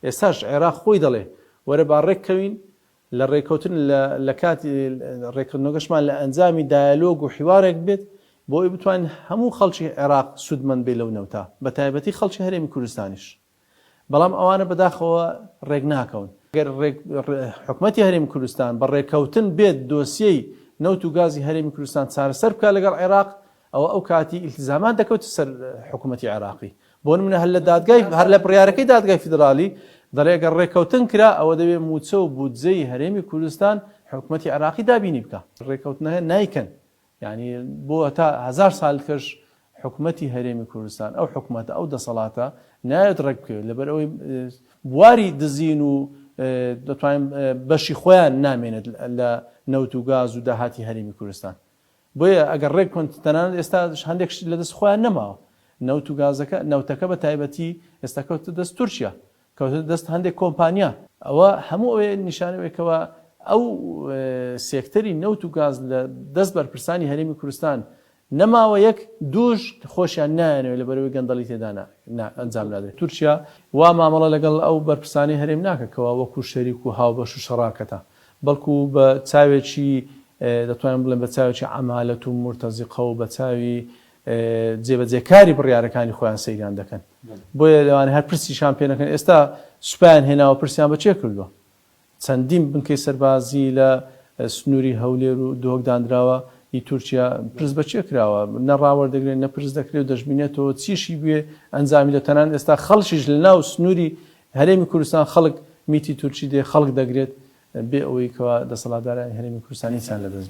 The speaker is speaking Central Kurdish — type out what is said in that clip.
ئێستاش عێراق خۆی دەڵێ وەرە با ڕێک کەوین لە ڕێکەوتن لە لە کاتی ڕێککەوتنەکەشمان لە ئەنجامی دایەلۆگ و حیوارێک بێت بۆ ئەوەی بتوانین هەموو خەڵکی عێراق سوودمەند بێت لەو نەوتە بە تایبەتی خەڵکی هەرێمی کوردستانیش. بەڵام ئەوانە بەداخەوە ڕێک ناکەون. گەر حکومەتی هەرێمی کوردستان بە ڕێککەوتن بێت دۆسیەی نەوت و گازی هەرێمی کوردستان چارەسەر بکات لەگەڵ عێراق، ئەوە ئەو کاتی ئیلتیزامات دەکەوتە سەر حکومەتی عێراقی. بۆ نمونە هەر لە دادگای هەر لە بڕیارەکەی دادگای فیدراڵی دەڵێ گەر ڕێککەوتن کرا ئەوە دەبێ مووچە و بودجەی هەرێمی کوردستان حکومەتی عێراقی دابینی بکا. ڕێککەوتنەکە نایکەن. یانی بۆ هەتا هەزار سال کەش حکومەتی هەرێمی کوردستان ئەو حکومەتە ئەو دەسەڵاتە نایەت ڕێک بکەوێت لەبەر ئەوەی بواری دزین و دەتوانین بەشی خۆیان نامێنێت لە نەوت و گاز و داهاتی هەرێمی کوردستان بۆیە ئەگەر ڕێک کۆن تەنانەت ئێستا هەندێک شت لەدەست خۆیان نەماوە نەوت و گازەکە نەوتەکە بە تایبەتی ئێستا کەوتە دەست تورکیا کەوتە دەست هەندێک کۆمپانیا. ئەوە هەموو ئەوەیە نیشانەی ئەوەیە کەوا ئەو سێکتەری نەوت و گاز لە دەست بەرپرسانی هەرێمی کوردستان نەماوە یەک دووش خۆشیان نایانەوێت لەبەرئەوەی گەندەڵی تێدا ئەنجام نادرێت. تورکیا وا مامەڵە لەگەڵ ئەو بەرپرسانەی هەرێم ناکە کەوا وەکو شەریک و هاوبەش و شەڕاکەتە بەڵکو بە چاوێکی دەتوانین بڵێن بە چاوێکی عەمالەت و مورتەزیقە و بە چاوی جێبەجێکاری بڕیارەکانی خۆیان سەیریان دەکەن. بۆیە لەوانەیە هەر پرسیشان پێ نەکەن ئێستا سوپایان هێناوە پرسیان بە کێ کردووە؟ چەندین بنکەی سەربازی لە سنووری هەولێر و دهۆک دانراوە ی تورکیا پرس بە کێ کراوە؟ نە ڕاوەردەگرێت نە پرس دەکرێت و دەشبینێتەوە چیشی بوێ ئەنجامی دە تەنانەت ئێستا خەڵکیش لە ناو سنووری هەرێمی کوردستان خەڵک میتی تورکی دێ خەڵک دەگرێت بێ ئەوەی کەوا دەسەڵاتدارانی هەرێمی کوردستان هیچیان لەدەست بێت.